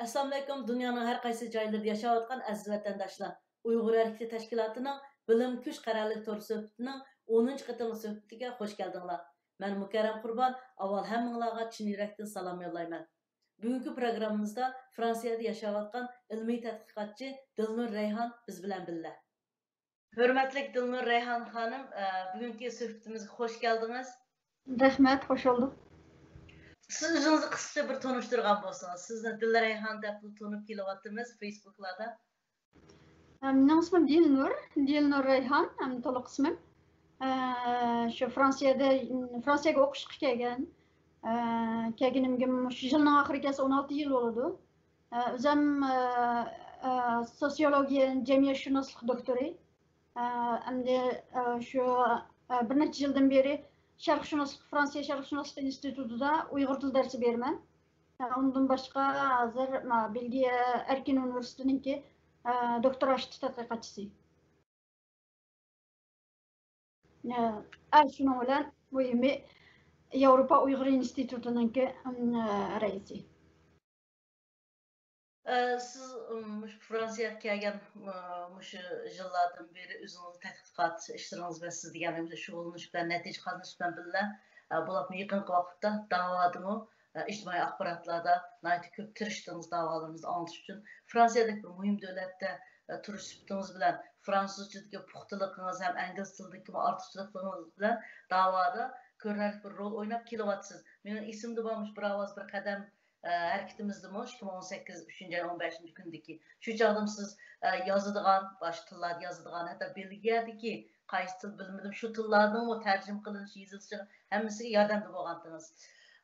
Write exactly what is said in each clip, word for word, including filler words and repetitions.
ئەسسالامۇئەلەيكۇم، دۇنيانىڭ ھەر قايسى جايلىرىدا ياشاۋاتقان ئەزىز ۋەتەنداشلار! ئۇيغۇر ھەرىكىتى تەشكىلاتىنىڭ بىلىم كۈچ قەرەللىك تور سۆھبىتىنىڭ ئونىنچى قېتىملىق سۆھبىتىگە خوش كەلدىڭلار. مەن مۇكەررەم قۇربان، ئاۋۋال ھەممىڭلارغا چىن يۈرەكتىن سالام يوللايمەن. بۈگۈنكى پروگراممىمىزدا فرانسىيەدە ياشاۋاتقان ئىلمىي تەتقىقاتچى دىلنۇر رەيھان بىز بىلەن بىللە. ھۆرمەتلىك دىلنۇر رەيھان خانىم، ئە، بۈگۈنكى سۆھبىتىمىزگە خوش كەلدىڭىز. رەھمەت، خوش بولدۇق. سىز ئۆزىڭىزنى قىسقىچە بىر تونۇشتۇرغان بولسىڭىز، سىزنى دىلنۇر رەيھان دەپ تونۇپ كېلىۋاتىمىز فېيسبۇكلاردا. ئە، مېنىڭ ئىسمىم دىلنۇر، دىلنۇر رەيھان، ھەم تولۇق ئىسمىم. ئە، شۇ فرانسىيەدە، فرانسىيەگە ئوقۇشقا كەلگەن. ئە، كەلگىنىمگە مۇشۇ يىلنىڭ ئاخىرى كەلسە ئون ئالتە يىل بولىدۇ. ئە، ئۆزۈم، ئە، ئە، سوسىيولوگىيە، جەمئىيەتشۇناسلىق دوكتورى. ئە، ئەمدى، ئە، شۇ، ئە، بىر نەچچە يىلدىن بېرى شەرقشۇناسلىق، فرانسىيە شەرقشۇناسلىق ئىنستىتۇتىدا ئۇيغۇر تىلى دەرسى بېرىمەن. ئە، ئۇندىن باشقا ھازىر، ما، بېلگىيە ئەركىن ئۇنىۋېرسىتېتىنىڭكى، ئە، دوكتورا ئاشتى تەتقىقاتچىسى. ئە، ئە، شۇنىڭ بىلەن مۇھىمى ياۋروپا ئۇيغۇر ئىنستىتۇتىنىڭكى، ئىم، ئە، رەئىسى. ئە، سىز، ئىم، مۇشۇ فرانسىيەگە كەلگەن، ئە، مۇشۇ يىللاردىن بېرى ئۆزىڭىز تەتقىقات ئىشلىرىڭىز بىلەن، سىز دېگەن شۇغۇللىنىش بىلەن، نەتىجە قازىنىش بىلەن بىللە، ئە، بولۇپمۇ يېقىنقى ۋاقىتتا داۋادىمۇ، ئە، ئىجتىمائىي ئاخباراتلاردا ناھايىتى كۆپ تىرىشتىڭىز داۋالىرىمىزنى ئاڭلىتىش ئۈچۈن. فرانسىيەدەك بىر مۇھىم دۆلەتتە، ئە، تۇرۇش سۈپىتىڭىز بىلەن فرانسۇزچىدىكى پۇختىلىقىڭىز ھەم ئىنگلىز تىلىدىكى ئارتۇقچىلىقلىرىڭىز بىلەن داۋادا كۆرۈنەرلىك بىر رول ئويناپ كېلىۋاتىسىز. مېنىڭ ئېسىمدە بار، مۇشۇ بىر ئاۋاز بىر قەدەم، ئە، ھەرىكىتىمىزدىمۇ ئىككى مىڭ ئون سەككىز ئۈچىنچى ئاينىڭ ئون بەشىنچى كۈنىدىكى. شۇ چاغدىمۇ سىز، ئە، يازىدىغان، باشقا تىللاردا يازىدىغان، ھەتتا بېلگىيەدىكى قايسى تىل بىلمىدىم، شۇ تىللاردىنمۇ تەرجىمە قىلىنىش، يېزىلىشىغا ھەممىسىگە ياردەمدە بولغانتىڭىز.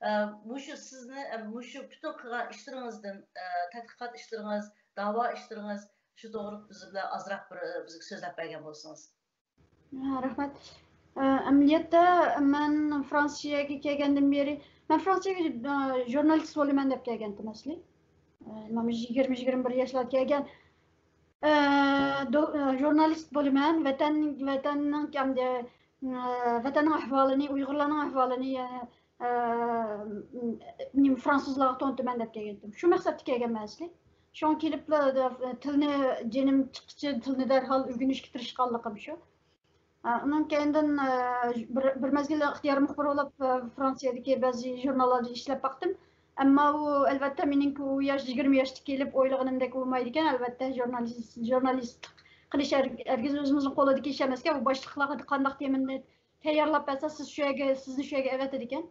ئە، مۇشۇ سىزنى، ئە، مۇشۇ پۈتۈن قىلغان ئىشلىرىڭىزدىن، ئە، تەتقىقات ئىشلىرىڭىز، داۋا ئىشلىرىڭىز، شۇ توغرىلىق بىز بىلەن ئازراق بىر، ئە، بىزگە سۆزلەپ بەرگەن بولسىڭىز. ھە، رەھمەت. ئە، ئەمەلىيەتتە مەن فرانسىيەگە كەلگەندىن بېرى، مەن فرانسىيەگە، ئە، ژۇرنالىست بولىمەن دەپ كەلگەنتىم ئەسلى. ئە، مانا يىگىرمە، يىگىرمە بىر ياشلاردا كەلگەن. ئە، دو-، ئە، ژۇرنالىست بولىمەن، ۋەتەن، ۋەتەننىڭ ئەمدى، ئە، ۋەتەننىڭ ئەھۋالىنى، ئۇيغۇرلارنىڭ ئەھۋالىنى، ئە، ئە، نېمە، فرانسۇزلارغا تونۇتىمەن دەپ كەلگەنتىم. شۇ مەقسەتتە كەلگەنمەن ئەسلى. شۇڭا كېلىپلا، ئە، تىلنى، جېنىم چىققىچە تىلنى دەرھال ئۆگىنىشكە تىرىشقانلىقىم شۇ. ئە، ئۇنىڭ كەينىدىن، ئە، بىر، بىر مەزگىل ئىختىيارىي مۇخبىر بولۇپ، ئە، فرانسىيەدىكى بەزى ژۇرناللاردا ئىشلەپ باقتىم. ئەمما ئۇ، ئەلۋەتتە، مېنىڭكى ئۇ ياش، يىگىرمە ياشتا كېلىپ ئويلىغىنىمدەك بولمايدىكەن. ئەلۋەتتە، ژۇرنالىست، ژۇرنالىستلىق قىلىش ھەر-، ھەرگىز ئۆزىمىزنىڭ قولىدىكى ئىش ئەمەسكەن. ئۇ باشلىقلارغا قانداق تېمىنى تەييارلاپ بەرسە، سىز شۇ يەرگە، سىزنى شۇ يەرگە ئەۋەتىدىكەن.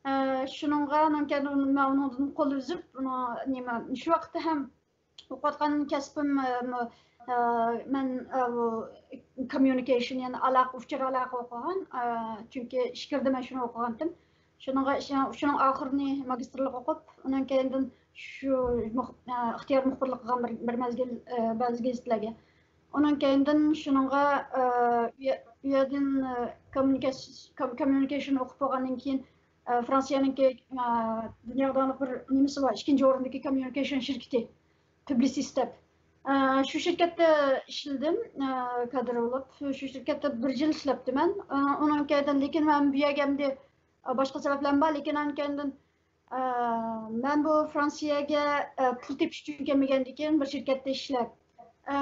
ئە، شۇنىڭغا مەن كەينىدىن، مەن ئۇنىڭدىن قول ئۈزۈپ، ئۇنىڭ، نېمە، شۇ ۋاقىتتا ھەم ئوقۇۋاتقان كەسپىم، ئە، م-، ئە، مەن، ئە، بۇ كوممۇنىكېيشن، يەنى ئالاقە، ئۇچۇر ئالاقە ئوقۇغان. ئە، چۈنكى ئىچكىرىدە مەن شۇنى ئوقۇغانتىم. شۇنىڭغا، شۇنىڭ ئاخىرىنى ماگىستىرلىق ئوقۇپ، ئۇنىڭ كەينىدىن شۇ مۇخ-، ئە، ئىختىيارىي مۇخبىرلىق قىلغان بىر، بىر مەزگىل، ئە، بەزى گېزىتلەرگە. ئۇنىڭ كەينىدىن شۇنىڭغا، ئە، ئۇ يە-، ئۇ يەردىن، ئە، كوممۇنىكاس-، كوم-، كوممۇنىكېيشن ئوقۇپ بولغاندىن كېيىن، ئە، فرانسىيەنىڭكى، ئە، دۇنياغا تالىنىق بىر نېمىسى بار، ئىككىنچى ئورۇندىكى كوممۇنىكېيشن شىركىتى، پۇبلىسىست دەپ. ئە، شۇ شىركەتتە ئىشلىدىم، ئە، كادىر بولۇپ. شۇ شىركەتتە بىر يىل ئىشلەپتىمەن. ئە، ئۇنىڭ كەينىدىن، لېكىن مەن بۇ يەرگە ئەمدى، ئە، باشقا سەۋەبلەرمۇ بار، لېكىن ئانىڭ كەينىدىن، ئە، مەن بۇ فرانسىيەگە، ئە، پۇل تېپىش ئۈچۈن كەلمىگەندىكىن، بىر شىركەتتە ئىشلەپ، ئە،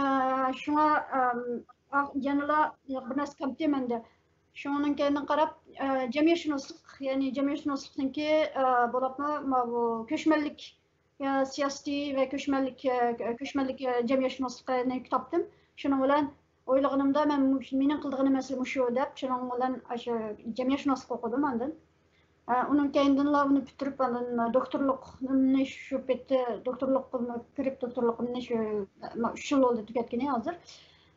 شۇڭا، ئەم، ئا-، يەنىلا بىر نەرسە كەمتى مەندە. شۇنىڭ كەينىدىن قاراپ، ئە، جەمئىيەتشۇناسلىق، يەنى جەمئىيەتشۇناسلىقنىڭكى، ئە، بولۇپمۇ، ما-، بۇ كۆچمەنلىك، ئە، سىياسىتى ۋە كۆچمەنلىك، ئە، كۆچمەنلىك، ئە، جەمئىيەتشۇناسلىقىنى تاپتىم. شۇنىڭ بىلەن ئويلىغىنىمدا، مەن مۇش-، مېنىڭ قىلىدىغىنىم ئەسلى مۇشۇ دەپ، شۇنىڭ بىلەن ئاشۇ جەمئىيەتشۇناسلىق ئوقۇدۇم ئاندىن. ئە، ئۇنىڭ كەينىدىنلا ئۇنى پۈتتۈرۈپ، ئاندىن دوكتورلۇقنى شۇ پېتى دوكتورلۇققا كىرىپ، دوكتورلۇقۇمنى شۇ، ئۈچ يىل بولدى تۈگەتكىنى ھازىر.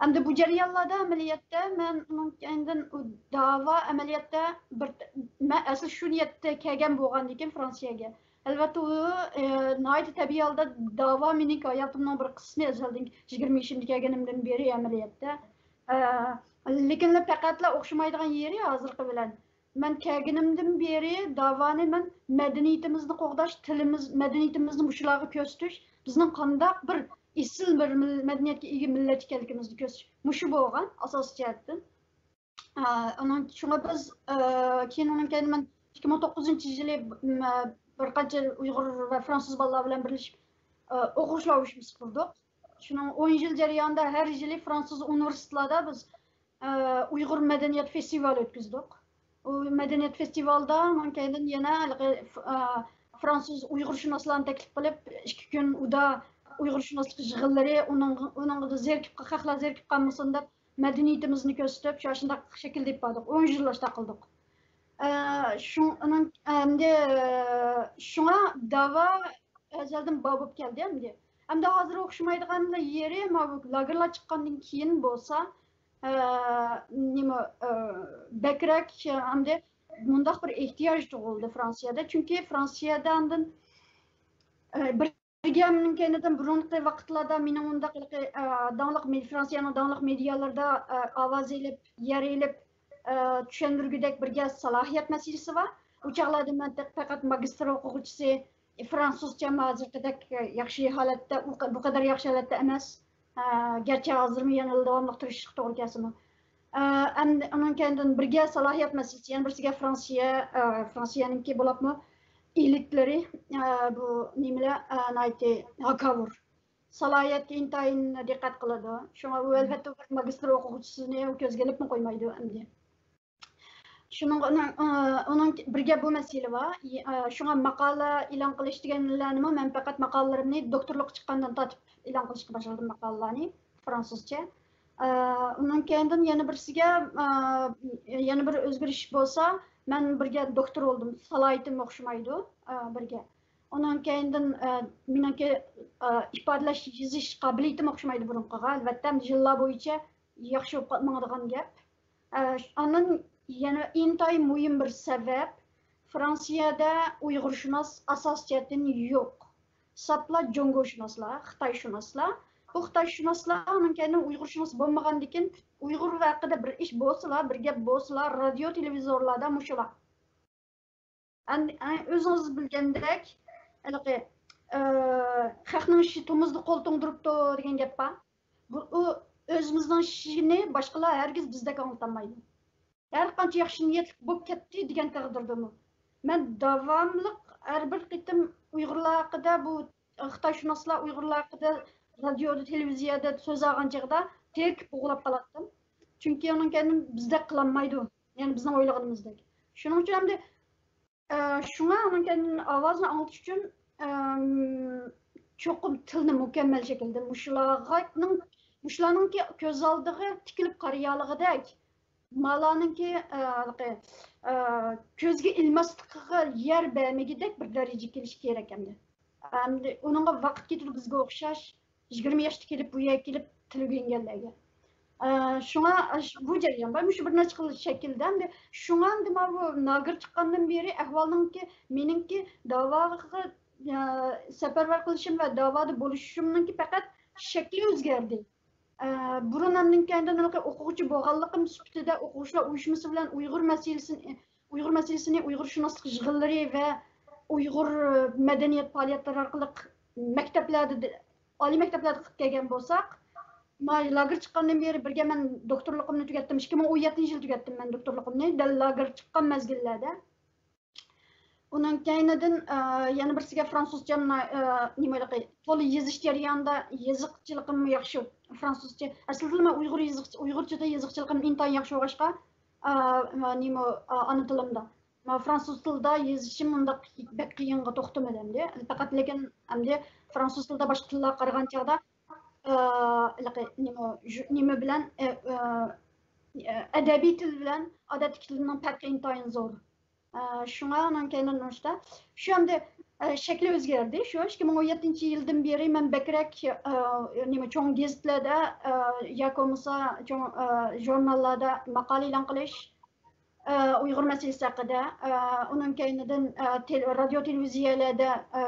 ئەمدى بۇ جەريانلاردا ئەمەلىيەتتە مەن ئۇنىڭ كەينىدىن ئۇ داۋا ئەمەلىيەتتە بىر، مەن ئەسلى شۇ نىيەتتە كەلگەن بولغاندىكىن فرانسىيەگە. ئەلۋەتتە، ئۇ، ئە، ناھايىتى تەبىئىي ھالدا داۋا مېنىڭ ھاياتىمنىڭ بىر قىسمى ئەزەلدىن، يىگىرمە يېشىمدا كەلگىنىمدىن بېرى ئەمەلىيەتتە. ئە، لېكىنلا پەقەتلا ئوخشىمايدىغان يېرى ھازىرقى بىلەن. مەن كەلگىنىمدىن بېرى داۋانى مەن مەدەنىيىتىمىزنى قوغداش، تىلىمىز، مەدەنىيىتىمىزنى مۇشۇلارغا كۆرسىتىش، بىزنىڭ قانداق بىر ئېسىل بىر مىل-، مەدەنىيەتكە ئىگە مىللەت ئىكەنلىكىمىزنى كۆرسىتىش. مۇشۇ بولغان ئاساسىي جەھەتتىن. ئۇنىڭ شۇڭا بىز، كېيىن ئۇنىڭ كەينىدىن مەن ئىككى مىڭ توققۇزىنچى يىلى بىر قانچە ئۇيغۇر ۋە فرانسۇز بالىلار بىلەن بىرلىشىپ ئوقۇغۇچىلار ئۇيۇشمىسى قۇردۇق. شۇنىڭ ئون يىل جەريانىدا ھەر يىلى فرانسۇز ئۇنىۋېرسىتېتلاردا بىز ئۇيغۇر مەدەنىيەت فېستىۋالى ئۆتكۈزدۇق. ئۇ مەدەنىيەت فېستىۋالىدا ئۇنىڭ كەينىدىن يەنە ھېلىقى فرانسۇز ئۇيغۇرشۇناسلارنى تەكلىپ قىلىپ، ئىككى كۈن ئۇدا ئۇيغۇرشۇناسلىق يىغىنلىرى، ئۇنىڭ، ئۇنىڭغا زېرىكىپ، خەقلەر زېرىكىپ قالمىسۇن دەپ، مەدەنىيىتىمىزنى كۆرسىتىپ، شۇ شۇنداق شەكىلدە ئېلىپ باردۇق. ئون يىل ئاشۇنداق قىلدۇق. ئە، شۇڭ-، ئۇنىڭ، ئەمدى، شۇڭا داۋا ئەزەلدىن بار بولۇپ كەلدى ئەمدى. ئەمدى ھازىر ئوخشىمايدىغان يېرى، ماۋۇ لاگېرلار چىققاندىن كېيىن بولسا، ئە، نېمە، ئە، بەكرەك، ئەمدى مۇنداق بىر ئېھتىياج تۇغۇلدى فرانسىيەدە. چۈنكى فرانسىيەدە ئاندىن، ئە، بىر بىرگە ئۇنىڭ كەينىدىن بۇرۇنقى ۋاقىتلاردا مېنىڭ ئۇنداق ھېلىقى، ئە، داڭلىق مېد-، فرانسىيەنىڭ داڭلىق مېدىيالىرىدا، ئە، ئاۋاز ئېلىپ، يەر ئېلىپ، ئە، چۈشەندۈرگۈدەك بىرگە سالاھىيەت مەسىلىسى بار. ئۇ چاغلاردا مەن تېخى پەقەت ماگىستىر ئوقۇغۇچىسى، ئە، فرانسۇزچە ھازىرقىدەك، ئە، ياخشى ھالەتتە، ئۇ قە-، بۇ قەدەر ياخشى ھالەتتە ئەمەس. ئە، گەرچە ھازىرمۇ يەنىلا داۋاملىق تىرىشىشقا توغرا كەلسىمۇ. ئە، ئەمدى ئۇنىڭ كەينىدىن بىرگە سالاھىيەت مەسىلىسى، يەنە بىرسىگە فرانسىيە، ئە، فرانسىيەنىڭكى بولۇپمۇ ئېلىتلىرى، ئە، بۇ نېمىلەر، ئە، ناھايىتى ھاكاۋۇر. سالاھىيەتكە ئىنتايىن دىققەت قىلىدۇ. شۇڭا ئۇ ئەلۋەتتە بىر ماگىستىر ئوقۇغۇچىسىنى ئۇ كۆزگە ئېلىپمۇ قويمايدۇ ئەمدى. شۇنىڭغا ئۇنىڭ، ئۇنىڭ بىرگە بۇ مەسىلە بار. ئى، ئە، شۇڭا ماقالە ئېلان قىلىش دېگەنلەرنىمۇ مەن پەقەت ماقالىلىرىمنى دوكتورلۇققا چىققاندىن تارتىپ ئېلان قىلىشقا باشلىدىم ماقالىلەرنى فرانسۇزچە. ئە، ئۇنىڭ كەينىدىن يەنە بىرسىگە، ئە، يەنە بىر ئۆزگىرىش بولسا، مەن بىرگە دوكتور بولدۇم. سالاھىيىتىم ئوخشىمايدۇ، ئە، بىرگە. ئۇنىڭ كەينىدىن، ئە، مېنىڭكى، ئە، ئىپادىلەش، يېزىش قابىلىيىتىم ئوخشىمايدۇ بۇرۇنقىغا. ئەلۋەتتە، يىللار بويىچە ياخشى بولۇپ ماڭىدىغان گەپ. ئە، ئاندىن يەنە ئىنتايىن مۇھىم بىر سەۋەب، فرانسىيەدە ئۇيغۇرشۇناس ئاساسىي جەھەتتىن يوق. ساپلا جۇڭگوشۇناسلار، خىتايشۇناسلار. بۇ خىتايشۇناسلار ئۇنىڭ كەينىدىن ئۇيغۇرشۇناس بولمىغاندىكىن، ئۇيغۇر ھەققىدە بىر ئىش بولسىلا، بىر گەپ بولسىلا، رادىيو، تېلېۋىزورلاردا مۇشۇلار. ئەن-، ئەن-، ئۆزىڭىز بىلگەندەك، ھېلىقى، ئە، «خەقنىڭ ئىشى تومۇزدا قول توڭدۇرۇپتۇ» دېگەن گەپ بار. بۇ، ئۇ ئۆزىمىزنىڭ ئىشىنى باشقىلار ھەرگىز بىزدەك ئاڭلىتالمايدۇ. ھەر قانچە ياخشى نىيەتلىك بولۇپ كەتتى دېگەن تەقدىردىمۇ. مەن داۋاملىق ھەر بىر قېتىم ئۇيغۇرلار ھەققىدە، بۇ خىتايشۇناسلار ئۇيغۇرلار ھەققىدە رادىيودا، تېلېۋىزىيەدە سۆز ئالغان چېغىدا تېرىكىپ بوغۇلاپ قالاتتىم. چۈنكى ئۇنىڭ كەينىدىن بىزدەك قىلالمايدۇ. يەنى بىزنىڭ ئويلىغىنىمىزدەك. شۇنىڭ ئۈچۈن ئەمدى، ئە، شۇڭا ئۇنىڭ كەينىدىن ئاۋازنى ئاڭلىتىش ئۈچۈن، ئەم، چوقۇم تىلنى مۇكەممەل شەكىلدە مۇشۇلارنىڭ، مۇشۇلارنىڭكى كۆز ئالدىغا تىكىلىپ قارىيالىغۇدەك، مالارنىڭكى، ئە، ھېلىقى، ئە، كۆزگە ئىلماسلىقىغا يەر بەرمىگۈدەك بىر دەرىجىگە كېلىشى كېرەك ئەمدى. ئەمدى ئۇنىڭغا ۋاقىت كېتىدۇ بىزگە ئوخشاش. يىگىرمە ياشتا كېلىپ، بۇ يەرگە كېلىپ تىل ئۆگەنگەنلەرگە. ئە، شۇڭا، ئە، ش-، بۇ جەريان بار، مۇشۇ بىر نەچچە خىل شەكىلدە. ئەمدى شۇڭا ئەمدى ماۋۇ لاگېر چىققاندىن بېرى ئەھۋالنىڭكى، مېنىڭكى داۋاغا، ئە، سەپەرۋەر قىلىشىم ۋە داۋادا بولۇشۇشۇمنىڭكى پەقەت شەكلى ئۆزگەردى. ئە، بۇرۇن ئاندىن كەينىدىن ھېلىقى ئوقۇغۇچى بولغانلىقىم سۈپىتىدە ئوقۇغۇچىلار ئۇيۇشمىسى بىلەن ئۇيغۇر مەسىلىسىنى، ئۇيغۇر مەسىلىسىنى، ئۇيغۇرشۇناسلىق يىغىنلىرى ۋە ئۇيغۇر مەدەنىيەت پائالىيەتلىرى ئارقىلىق مەكتەپلەردە، ئالىي مەكتەپلەردە قىلىپ كەلگەن بولساق، ما لاگېر چىققاندىن بېرى بىرگە مەن دوكتورلۇقۇمنى تۈگەتتىم. ئىككى مىڭ ئون يەتتىنچى يىلى تۈگەتتىم مەن دوكتورلۇقۇمنى، دەل لاگېر چىققان مەزگىللەردە. ئۇنىڭ كەينىدىن، ئە، يەنە بىرسىگە فرانسۇزچە، ئە، نېمە ھېلىقى، تولا يېزىش جەريانىدا يېزىقچىلىقىم ياخشى، فرانسۇزچە. ئەسلىدىلا مەن ئۇيغۇر يېزىق-، ئۇيغۇرچىدا يېزىقچىلىقىم ئىنتايىن ياخشى بولغاچقا، ئە، نېمە، ئە، ئانا تىلىمدا. مەن فرانسۇز تىلىدا يېزىشىم ئۇنداق بەك قىيىنغا توختىمىدى ئەمدى. پەقەت لېكىن ئەمدى فرانسۇز تىلىدا باشقا تىللارغا قارىغان چاغدا، ئە، ھېلىقى نېمە، ژۇ-، نېمە بىلەن، ئە، ئە، ئەدەبىي تىل بىلەن ئادەتتىكى تىلنىڭ پەرقى ئىنتايىن زور. ئە، شۇڭا ئۇنىڭ كەينىدىن نوشتا. شۇ ئەمدى، ئە، شەكلى ئۆزگەردى. شۇ ئىككى مىڭ ئون يەتتىنچى يىلدىن بېرى مەن بەكرەك، ئە، نېمە، چوڭ گېزىتلەردە، ئە، ياكى بولمىسا چوڭ، ئە، ژۇرناللاردا ماقالە ئېلان قىلىش، ئە، ئۇيغۇر مەسىلىسى ھەققىدە، ئە، ئۇنىڭ كەينىدىن، ئە، تېل-، رادىيو، تېلېۋىزىيەلەردە، ئە،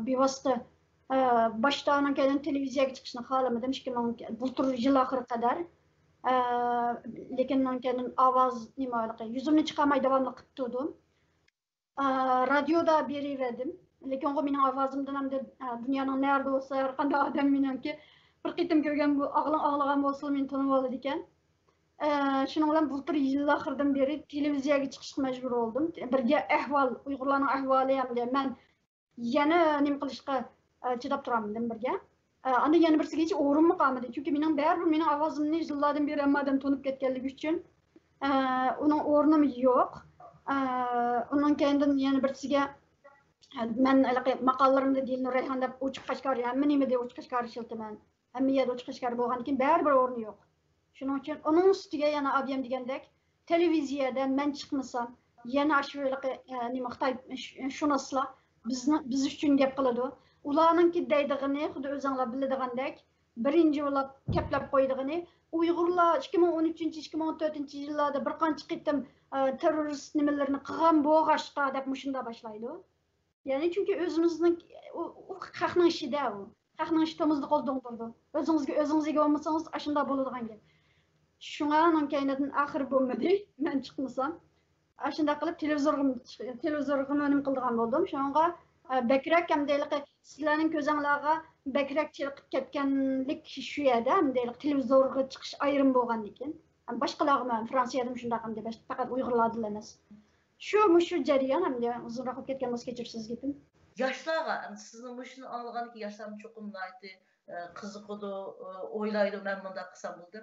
بىۋاسىتە، ئە، باشتا ئۇنىڭ كەينىدىن تېلېۋىزىيەگە چىقىشنى خالىمىدىم، ئىككى مىڭ، بۇلتۇر يىل ئاخىرىغا قەدەر. ئە، لېكىن ئۇنىڭ كەينىدىن ئاۋاز، نېمە، ھېلىقى يۈزۈمنى چىقارماي داۋاملىق قىلىپ تۇردۇم. ئا، رادىيودا بېرىۋەردىم. لېكىنغۇ مېنىڭ ئاۋازىمدىن ئەمدى، ئا، دۇنيانىڭ نەرىدە بولسا، ھەر قانداق ئادەم مېنىڭكى بىر قېتىم كۆرگەن، بۇ ئاغلىق ئاڭلىغان بولسىلا مېنى تونۇۋالىدىكەن. ئە، شۇنىڭ بىلەن بۇلتۇر يىل ئاخىرىدىن بېرى تېلېۋىزىيەگە چىقىشقا مەجبۇر بولدۇم. بىرگە ئەھۋال، ئۇيغۇرلارنىڭ ئەھۋالى ھەمدە مەن يەنە نېمە قىلىشقا، ئە، چىداپ تۇرامدىم بىرگە. ئە، ئاندىن يەنە بىرسىگە ھېچ ئورۇنمۇ قالمىدى. چۈنكى مېنىڭ بەرىبىر مېنىڭ ئاۋازىمنى يىللاردىن بېرى ھەممە ئادەم تونۇپ كەتكەنلىكى ئۈچۈن، ئە، ئۇنىڭ ئورنىمۇ يوق. ئە، ئۇنىڭ كەينىدىن يەنە بىرسىگە، ئە، مەن ھېلىقى ماقالىلىرىمدە دىلنۇر رەيھان دەپ ئوچۇق قەشقەر، ھەممە نېمىدە ئوچۇق قەشقەر ئىشلىتىمەن. ھەممە يەردە ئوچۇق ئەشكارا بولغاندىكىن بەرىبىر ئورنى يوق. شۇنىڭ ئۈچۈن ئۇنىڭ ئۈستىگە يەنە ئابىيەم دېگەندەك تېلېۋىزىيەدە مەن چىقمىسام، يەنە ئاشۇ ھېلىقى، ئە، نېمە، خىتاي ش-، شۇناسلار بىزنى، بىز ئۈچۈن گەپ قىلىدۇ. ئۇلارنىڭكى دەيدىغىنى، خۇددى ئۆزۈڭلار بىلىدىغاندەك، بىرىنچى بولاپ كەپلەپ قويىدىغىنى، ئۇيغۇرلار ئىككى مىڭ ئون ئۈچىنچى، ئىككى مىڭ ئون تۆتىنچى يىللاردا بىر قانچە قېتىم، ئە، تېررورىست نېمىلىرىنى قىلغان بولغاچقا دەپ مۇشۇنداق باشلايدۇ. يەنى چۈنكى ئۆزىمىزنىڭ، ئۇ، ئۇ خەقنىڭ ئىشىدە ئۇ. خەقنىڭ ئىشى تومۇزدا قولدا ئوڭدۇرىدۇ. ئۆزىڭىزگە ئۆزىڭىز ئىگە بولمىسىڭىز، ئاشۇنداق بولىدىغان گەپ. شۇڭا ئۇنىڭ كەينىدىن ئاخىرى بولمىدى، مەن چىقمىسام. ئاشۇنداق قىلىپ تېلېۋىزورغا، تېلېۋىزورغا نېمە قىلىدىغان بولدۇم. شۇنىڭغا، ئە، بەكرەك ھەمدە ھېلىقى سىلەرنىڭ كۆزۈڭلارغا بەكرەك چېلىقىپ كەتكەنلىك شۇ يەردە، ھەمدە ھېلىقى تېلېۋىزورغا چىقىش ئايرىم بولغاندىكىن. باشقىلارغىمۇ، فرانسىيەدىمۇ شۇنداق، ھەمدە پەقەت ئۇيغۇرلاردىلا ئەمەس. شۇ، مۇشۇ جەريان، ئەمدى ئۇزۇنراق بولۇپ كەتكەن بولسا كېچىرىسىز گېپىم. ياشلارغا، ئەمدى سىزنىڭ مۇشۇنى ئاڭلىغاندىن كېيىن ياشلارمۇ چوقۇم ناھايىتى، ئە، قىزىقىدۇ، ئە، ئويلايدۇ، مەن مۇنداق قىلسام بولدى.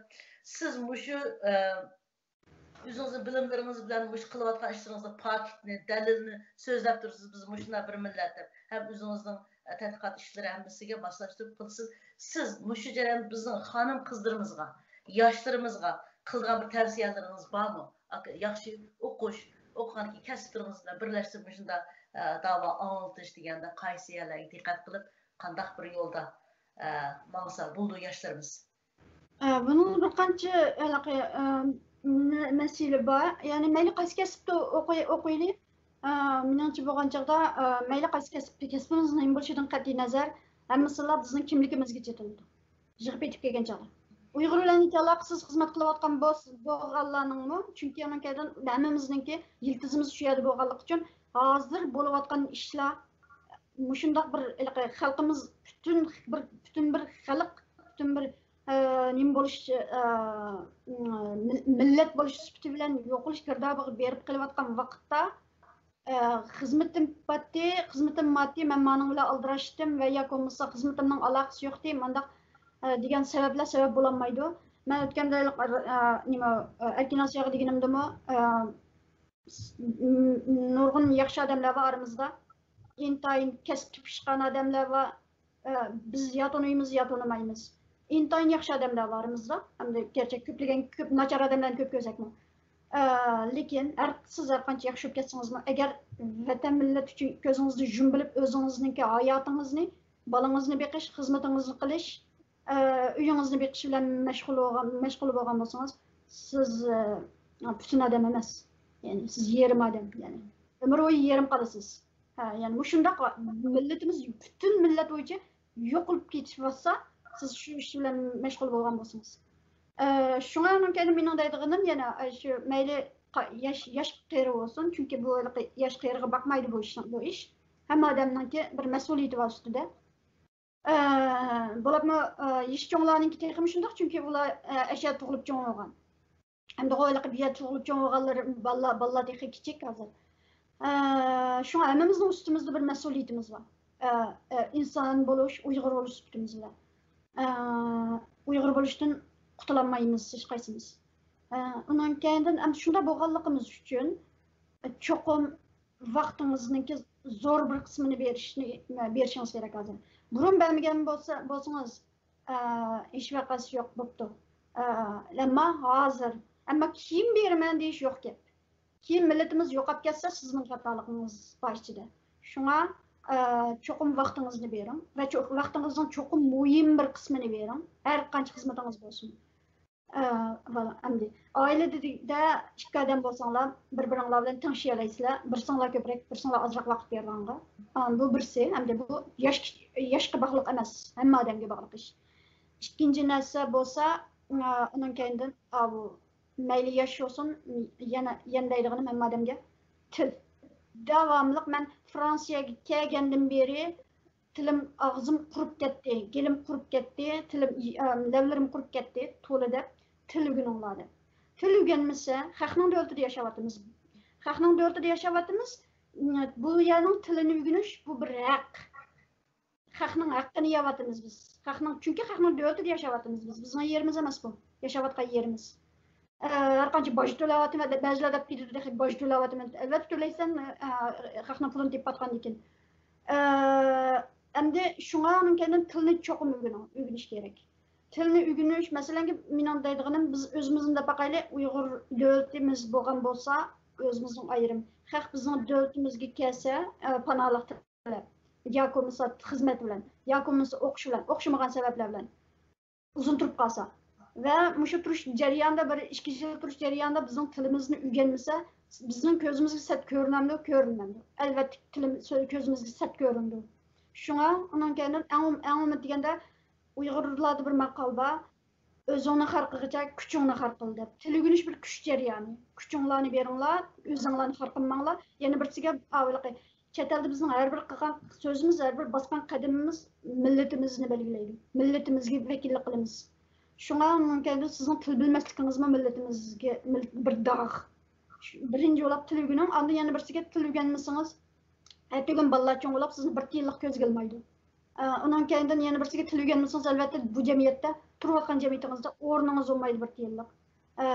سىز مۇشۇ، ئە، ئۆزىڭىزنىڭ بىلىملىرىڭىز بىلەن مۇشۇ قىلىۋاتقان ئىشلىرىڭىزدا پاكىتنى، دەلىلنى سۆزلەپ تۇرىسىز، بىز مۇشۇنداق بىر مىللەت دەپ. ھەم ئۆزىڭىزنىڭ، ئە، تەتقىقات ئىشلىرى ھەممىسىگە ماسلاشتۇرۇپ قىلىسىز. سىز مۇشۇ جەرياندا بىزنىڭ خانىم قىزلىرىمىزغا، ياشلىرىمىزغا قىلىدىغان بىر تەۋسىيەلىرىڭىز بارمۇ؟ ئاكا، ياخشى ئوقۇش، ئوقۇغاندىن كېيىن كەسىپلىرىڭىز بىلەن بىرلەشتۈرۈپ مۇشۇنداق، ئە، داۋا ئاڭلىتىش دېگەندە قايسى يەرلەرگە دىققەت قىلىپ، قانداق بىر يولدا، ئە، ماڭسا بولىدۇ ياشلىرىمىز؟ ئە، بۇنىڭ بىر قانچە ھېلىقى، ئە، مە-، مەسىلە بار. يەنى مەيلى قايسى كەسىپتە ئوقۇي-، ئوقۇيلى، ئە، مېنىڭچە بولغان چاغدا، ئە، مەيلى قايسى كەسىپتە، كەسپىمىز نېمە بولۇشىدىن قەتئىي نەزەر، ھەممىسىلا بىزنىڭ كىملىكىمىزگە چېتىلىدۇ. يىغىپ يېتىپ كەلگەن چاغدا. ئۇيغۇر بىلەن ھېچ ئالاقىسىز خىزمەت قىلىۋاتقان بولس-، بولغانلارنىڭمۇ، چۈنكى ئۇنىڭ كەينىدىن ھەممىمىزنىڭكى يىلتىزىمىز شۇ يەردە بولغانلىقى ئۈچۈن، ھازىر بولۇۋاتقان ئىشلار مۇشۇنداق بىر ھېلىقى خەلقىمىز پۈتۈن بىر، پۈتۈن بىر خەلق، پۈتۈن بىر، ئە، نېمە بولۇش، ئە، مىل-، مىللەت بولۇش سۈپىتى بىلەن يوقىلىش گىردابىغا بېرىپ قېلىۋاتقان ۋاقىتتا، ئە، خىزمىتىم پاتتى، خىزمىتىم ماتتى، مەن مانىڭ بىلەن ئالدىراشتىم ۋە ياكى بولمىسا خىزمىتىمنىڭ ئالاقىسى يوقتى، مانداق، ئە، دېگەن سەۋەبلەر سەۋەب بولالمايدۇ. مەن ئۆتكەندە، ئە، نېمە، ئە، ئەركىن ئاسىياغا دېگىنىمدىمۇ، ئە، س-، ن-، نۇرغۇن ياخشى ئادەملەر بار ئارىمىزدا. ئىنتايىن كەسىپ تېپىشقان ئادەملەر بار. ئە، بىز يا تونۇيمىز، يا تونۇمايمىز. ئىنتايىن ياخشى ئادەملەر بار ئارىمىزدا. ئەمدى گەرچە كۆپلىگەن، كۆپ ناچار ئادەملەرنى كۆپ كۆرسەكمۇ. ئە، لېكىن ھەر، سىز ھەر قانچە ياخشى بولۇپ كەتسىڭىزمۇ، ئەگەر ۋەتەن، مىللەت ئۈچۈن كۆزىڭىزنى يۇمۇپ ئۆزىڭىزنىڭكى ھاياتىڭىزنى، بالىڭىزنى بېقىش، خىزمىتىڭىزنى قىلىش، ئە، ئۆيىڭىزنى بېقىش بىلەن مەشغۇل بولغان، مەشغۇل بولغان بولسىڭىز، سىز، ئە، پۈتۈن ئادەم ئەمەس. يەنى سىز يېرىم ئادەم، يەنى ئۆمۈر بويى يېرىم قالىسىز. ھە، يەنى مۇشۇنداق مىللىتىمىز پۈتۈن مىللەت بويىچە يوقىلىپ كېتىۋاتسا، سىز شۇ ئىش بىلەن مەشغۇل بولغان بولسىڭىز. ئە، شۇڭا ئۇنىڭ كەينى مېنىڭ دەيدىغىنىم يەنە، ئە، شۇ مەيلى قا-، ياش، ياش قېرى بولسۇن، چۈنكى بۇ ھېلىقى ياش قېرىغا باقمايدۇ بۇ ئىشنىڭ، بۇ ئىش. ھەممە ئادەمنىڭكى بىر مەسئۇلىيىتى بار ئۈستىدە. ئە، بولۇپمۇ، ئە، يېشى چوڭلارنىڭكى تېخىمۇ شۇنداق، چۈنكى ئۇلار، ئە، ئەشە تۇغۇلۇپ چوڭ بولغان. ئەمدى غويلىقى بىيە تۇغۇلۇپ چوڭ بولغانلىرى، بالىلار، بالىلار تېخى كىچىك ھازىر. ئە، شۇڭا ھەممىمىزنىڭ ئۈستىمىزدە بىر مەسئۇلىيىتىمىز بار. ئە، ئە، ئىنسان بولۇش، ئۇيغۇر بولۇش سۈپىتىمىز بىلەن. ئە، ئۇيغۇر بولۇشتىن قۇتۇلالمايمىز ھېچقايسىمىز. ئە، ئۇنىڭ كەينىدىن ئەمدى شۇنداق بولغانلىقىمىز ئۈچۈن، ئە، چوقۇم ۋاقتىڭىزنىڭكى زور بىر قىسمىنى بېرىشنى، بېرىشىڭىز كېرەك ھازىر. بۇرۇن بەرمىگەن بولسا، بولسىڭىز، ئە، ھېچ ۋەقەسى يوق بوپتۇ. ئە، ئەمما ھازىر، ئەمما كېيىن بېرىمەن دېيىش يوق گەپ. كېيىن مىللىتىمىز يوقاپ كەتسە، سىزنىڭ خاتالىقىڭىز بار ئىچىدە. شۇڭا، ئە، چوقۇم ۋاقتىڭىزنى بېرىڭ ۋە چو-، ۋاقتىڭىزنىڭ چوقۇم مۇھىم بىر قىسمىنى بېرىڭ، ھەر قانچە خىزمىتىڭىز بولسۇن. ئە، ۋالا، ئەمدى ئائىلىدە ئىككى ئادەم بولساڭلار، بىر-بىرىڭلار بىلەن تەڭشىيەلەيسىلەر. بىرسىڭلار كۆپرەك، بىرسىڭلار ئازراق ۋاقىت بېرىدىغانغا. ئا، بۇ بىرسى. ئەمدى بۇ ياش، ياشقا باغلىق ئەمەس، ھەممە ئادەمگە باغلىق ئىش. ئىككىنچى نەرسە بولسا، ئا، ئۇنىڭ كەينىدىن، ئا، بۇ مەيلى ياش بولسۇن، يەنە، يەنە دەيدىغىنىم ھەممە ئادەمگە، تىل. داۋاملىق مەن فرانسىيەگە كەلگەندىن بېرى تىلىم، ئاغزىم قۇرۇپ كەتتى، گېلىم قۇرۇپ كەتتى، تىلىم، ئى، ئە، لەۋلىرىم قۇرۇپ كەتتى، تولا دەپ، تىل ئۆگىنىڭلار دەپ. تىل ئۆگەنمىسە، خەقنىڭ دۆلىتىدە ياشاۋاتىمىز. خەقنىڭ دۆلىتىدە ياشاۋاتىمىز. بۇ يەرنىڭ تىلىنى ئۆگىنىش، بۇ بىر ھەق. خەقنىڭ ھەققىنى يەۋاتىمىز بىز. خەقنىڭ، چۈنكى خەقنىڭ دۆلىتىدە ياشاۋاتىمىز بىز. بىزنىڭ يېرىمىز ئەمەس بۇ، ياشاۋاتقان يېرىمىز. ئە، ھەر قانچە باج تۆلەۋاتىمەن دەپ، بەزىلەر دەپ كېتىدۇ، تېخى باج تۆلەۋاتىمەن. ئەلۋەتتە تۆلەيسەن، ئە، خەقنىڭ پۇلىنى تېپىۋاتقاندىن كېيىن. ئە، ئەمدى شۇڭا ئۇنىڭ كەينىدىن تىلنى چوقۇم ئۆگىنىڭ، ئۆگىنىش كېرەك. تىلنى ئۆگىنىش، مەسىلەن، مېنىڭ دەيدىغىنىم، بىز ئۆزىمىزنى دەپ باقايلى، ئۇيغۇر دۆلىتىمىز بولغان بولسا، ئۆزىمىزنىڭ ئايرىم. خەق بىزنىڭ دۆلىتىمىزگە كەلسە، ئە، پاناھلىق تىلەپ، ياكى بولمىسا خىزمەت بىلەن، ياكى بولمىسا ئوقۇش بىلەن، ئوخشىمىغان سەۋەبلەر بىلەن ئۇزۇن تۇرۇپ قالسا. ۋە مۇشۇ تۇرۇش جەريانىدا، بىر ئىككى يىل تۇرۇش جەريانىدا بىزنىڭ تىلىمىزنى ئۆگەنمىسە، بىزنىڭ كۆزىمىزگە سەت كۆرۈنەمدۇ؟ كۆرۈنەمدۇ؟ ئەلۋەتتە، تىلىم-، سۆ-، كۆزىمىزگە سەت كۆرۈنىدۇ. شۇڭا ئۇنىڭ كەينىدىن ئەڭ، ئەڭ ئومۇمەن دېگەندە، ئۇيغۇرلاردا بىر ماقال بار، «ئۆزۈڭنى خار قىلغۇچە، كۈچۈڭنى خار قىل» دەپ. تىل ئۆگىنىش بىر كۈچ جەريانى. كۈچۈڭلارنى بېرىڭلار، ئۆزۈڭلارنى خار قىلماڭلار. يەنە بىرسىگە، ئاۋۇلىقى، چەت ئەلدە بىزنىڭ ھەر بىر قىلغان سۆزىمىز، ھەر بىر باسقان قەدىمىمىز مىللىتىمىزنى بەلگىلەيدۇ. مىللىتىمىزگە ۋەكىللىك قىلىمىز. شۇڭا مۇمكىن سىزنىڭ تىل بىلمەسلىكىڭىزمۇ مىللىتىمىزگە مىل-، بىر داغ. شۇ، بىرىنچى بولۇپ تىل ئۆگىنىڭ، ئاندىن يەنە بىرسىگە تىل ئۆگەنمىسىڭىز، ئەتىگۈن بالىلار چوڭ بولۇپ سىزنى بىر تىيىنلىق كۆزگە ئىلمايدۇ. ئە، ئۇنىڭ كەينىدىن يەنە بىرسىگە تىل ئۆگەنمىسىڭىز، ئەلۋەتتە بۇ جەمئىيەتتە، تۇرۇۋاتقان جەمئىيىتىڭىزدە ئورنىڭىز بولمايدۇ بىر تىيىنلىق. ئە،